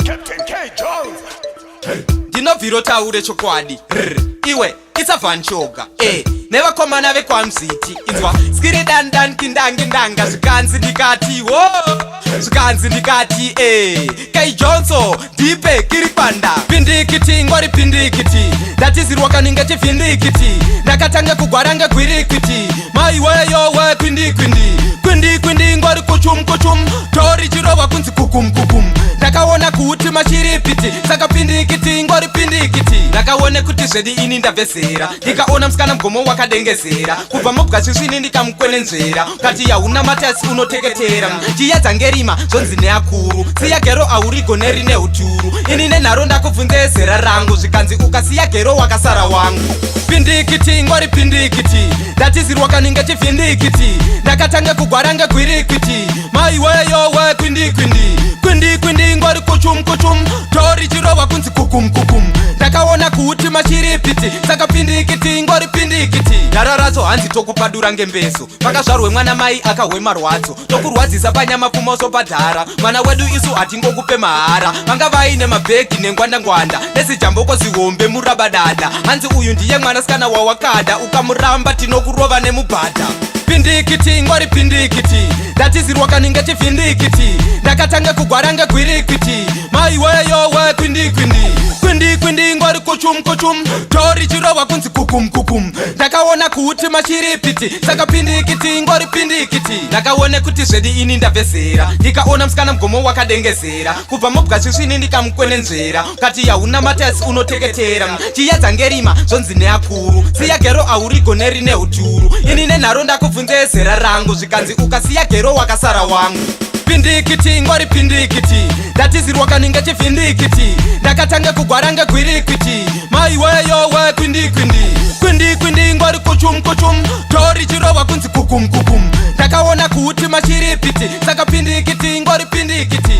Captain K Jones. Ndinobviro taure chokwadi. Rr, iwe isavhan choga e nevakomana vekwamziti inzwa skiri dandan kindangindanga zvikanzi ndikati wo zvikanzi ndikati e Kai Johnso ndipe kiripanda pindikiti ngori pindikiti ndatizirwa kaninge chivhindikiti ndakatanga kugwara ngegwirikiti maiweyo we kwindikwindi kwindikwindi ngori kuchum kuchum tori chirova kunzi kukum kukum ndakaona kuti machiripiti saka pindikiti ngori pindikiti ndakaone kuti zvedi ini ndabvezera ndikaona musikana mugomo wakadengezera kubva mubwa svisvini ndikamukwenenzvera kati yauna matasi unoteketera chiyadza ngerima zvonzi neakuru siya gero aurigo nerine uturu ini nenharo ndakubvunze zera rangu zvikanzi ukasiya gero wakasara wangu pindikiti ngori pindikiti ndatizirwa kaninge chivhindikiti ndakatanga kugwara ngegwirikwiti maiweyo we kwindikwindi kwindikwindi ngori kuchum kuchum tori chirova kunzi kukum kukum ndakaona kuti machiripiti saka pindikiti ngori pindikiti ndararadzo hanzi tokupadura ngembeso pakazvarwe mwana mai akahwe marwadzo tokurwadzisa panyama pfumoso padhara mwana wedu isu hatingokupe mahara vanga vaine mabhegi nengwandangwanda nezijamboko zihombe murabadada hanzi uyu ndiye mwanasikana wawakada ukamuramba tinokurova nemubhadha pindikiti ngori pindikiti ndatizirwa kaninge chivhindikiti ndakatanga kugwara ngegwirikwiti maiweyo we kwindikwindi kwindikwindi ngori kuchum kuchum tori chirova kunzi kukum kukum ndakaona kuti machiripiti saka pindikiti ngori pindikiti ndakaone kuti zvedi ini ndabvezera ndikaona musikana mugomo wakadengezera kubva mubwa svisvini ndikamukwenenzvera kati yauna matasi unoteketera chiyadza ngerima zvonzi neakuru siya gero aurigo nerine uturu ini nenharo ndakubvunze zera rangu zvikanzi ukasiya gero wakasara wangu pindikiti ngori pindikiti ndatizirwa kaninge chivhindikiti ndakatanga kugwara ngegwirikwiti maiweyo we kwindikwindi kwindikwindi ngori kuchum kuchum tori chirova kunzi kukum kukum ndakaona kuti machiripiti saka pindikiti ngori pindikiti.